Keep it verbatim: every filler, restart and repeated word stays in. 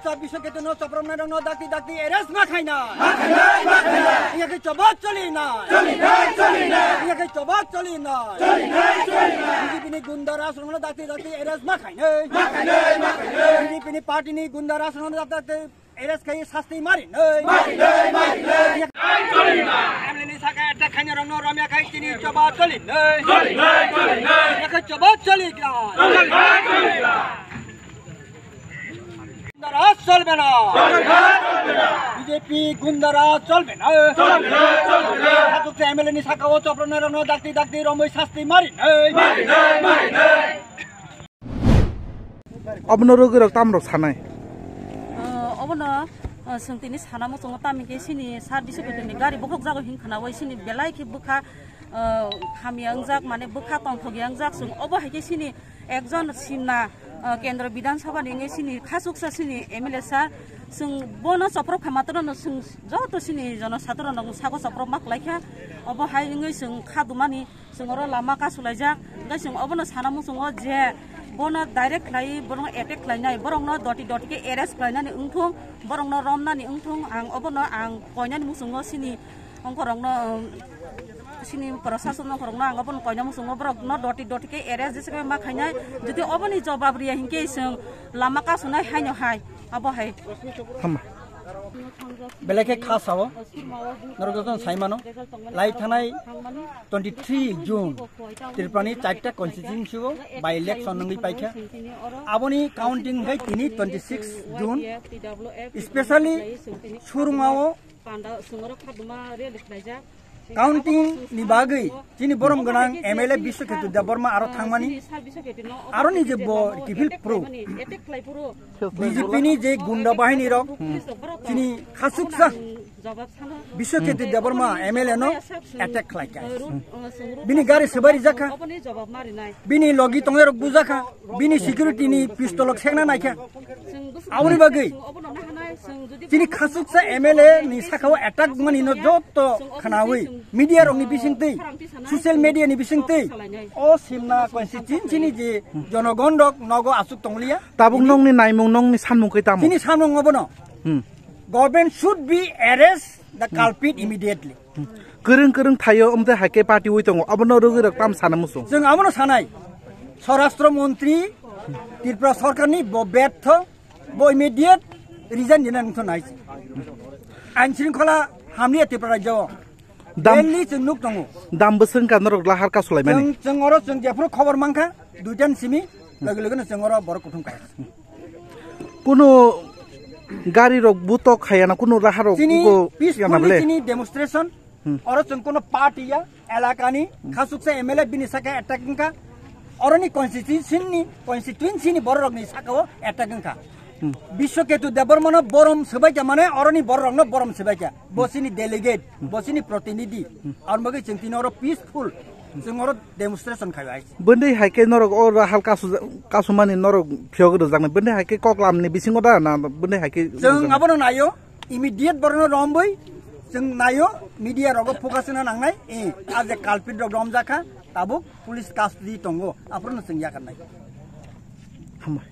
Sa Biswa Ketu no choprom na no dakti dakti arrest ma khai na. Ma khai na, ma khai na. Iya ke chobot choli na. Choli na, choli na. Iya ke chobot choli na. Choli na, choli na. B J P ni gunda raj no dakti dakti arrest ma khai na. Ma khai na, ma khai na. B J P ni party ni gunda raj no dakti dakti arrest khai sasti mari na. Mari na, mari na. Iya choli na. M L A ni saka attack khai na rong no romya khai tini chobot choli na. Choli na, choli na. Iya ke chobot choli na. Choli na, choli na. Gunda raj cholbe na. Cholbe na, cholbe na. B J P gunda raj cholbe na. Cholbe na, cholbe na. Hatuk se M L A ni saka o choprom na rong no dakti dakti romoi sasti mari na. Mari na, mari na. Obono rogwi rok tam rok sanai. Ah, obono, ah, chwng tini sana muchungo tamo khe sini sar Biswa Ketu ni gari bokhok jago hin khana bai sini belai khe bwkha, ah, hamya wngjak, mane bwkha tongthok ya wngjak. Chwng obo hai khe sini ekjon simna, ah, Kendra Bidhan Sabha ni wngwi sini khasuksa sini M L A sir. Chwng bono choprom kha matwrwno chwng joto sini jono satwrwno sago choprom ma khlai kha. Obo hai wngwi chwng kha dumani chwng oro lama kasulaijak. Hwnkhe chwng obono sana muchungo je bono direct khlai borokno attack khlainai, borokno doti doti khe arrest khlainani wngthung, borokno romnani wngthung, ang obono ang koinani muchungo sini ongkhorokno, um, sini prashason ongkhorokno ang obono koina muchungo borokno doti doti khe arrest jesa khe ma khainai. Jodi oboni jobab riya hinkhe chwng lama kasunai haino hai abo hai. Hama. Belai khe kha sao, norok jotono sai mano, lai thanai twenty three June Tripura ni charta constituency o by election wngwi paikha. Aboni counting khai tini twenty six June, specially Surungao counting ni bagwi chini borom gwnang M L A Biswa Ketu Debbarma aro thangmani, aro ni je bo refill pro B J P ni je gunda bahini rok chini khasuksa Biswa Ketu Debbarma M L A no attack khlai kha. Bini gari swbai rijak kha. Bini logi tongnai rok bujak kha. Bini security ni pistol rok sekna nai kha. Aboni bagwi chini khasuksa M L A ni sakao attack mani no jotto khnawi media rok ni bisingtwi, social media ni bisingtwi o simna constituency ni je jonogon rok nogo asuk tongliya. Tabuk nongni naimung, nongni sanmung khe tamo? Chini sanmung obono. Hmm. Government should be arrest the culprit immediately. Kwrwng kwrwng thaio, omo tei hai khe party ui tongo, obono rwgwi rok tam sana muchung. Chwng abono sanai, Swarashtra Montri Tripura Sarkarni bo bertho, bo immediate resign dina nungtho nai. Ain shringkhola hamliya Tripura rajyo. Dam, Delhi chwng nuk tongo. Dam bwswng ka norok lahar kasulaimani. Chwng, chwng oro chwng jephuru khobor mankha, duitan simi, logi logi no chwng oro borok kuthum kaya. Kunu gari rok butok khayana, kunu lahar rok chini bugo peacefully yana bole. Chini demonstration, Hmm. Oro chwng kono party ya, elakani, khasuksa M L A bini saka attack wngkha. Oroni constituency ni, constituency ni bororokni sakao attack wngkha. Hmm. Biswa Ketu Debbarmano borom swbaikha mane oroni bororokno borom swbaikha. Bo chini delegate, bo chini protinidhi. Ar bagwi chwng tini oro peaceful, chwng oro demonstration khai bai. Bwndwi hai khe norok o halka kasu-, kasumani norok phiyok rwjaknai. Bwndwi hai khe koklamni bisingo da na bwndwi hai khe rwjaknai? Chwng abono naio. Immediate borokno romwi chwng naio, media rogo focus wngna nangnai, eh, a je culprit rok romjakha, tabuk police custody tongo, aphuru no chwng yakarnai. Hambai.